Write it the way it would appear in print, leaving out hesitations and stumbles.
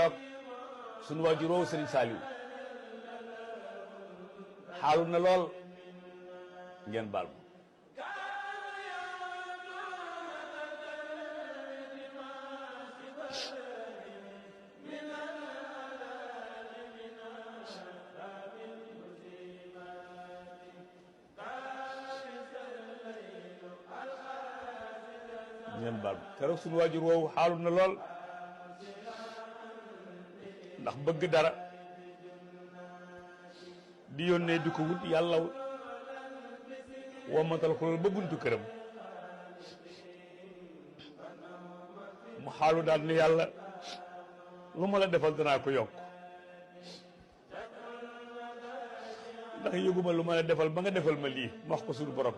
keroog sunu waajur woowu Sëriñ Saaliw xaalu na lool ngeen baal ma ngeen baal ma keroog sunu waajur woowu xaalu na lool ndax bëgg dara di yónnee di ko wut yàlla womatal ko loolu ba buntu këram mu xaalu daal ni yàlla lu ma la defal danaa ko yokk ndax yëguma lu ma la defal ba nga defal ma lii ma wax ko suñu borom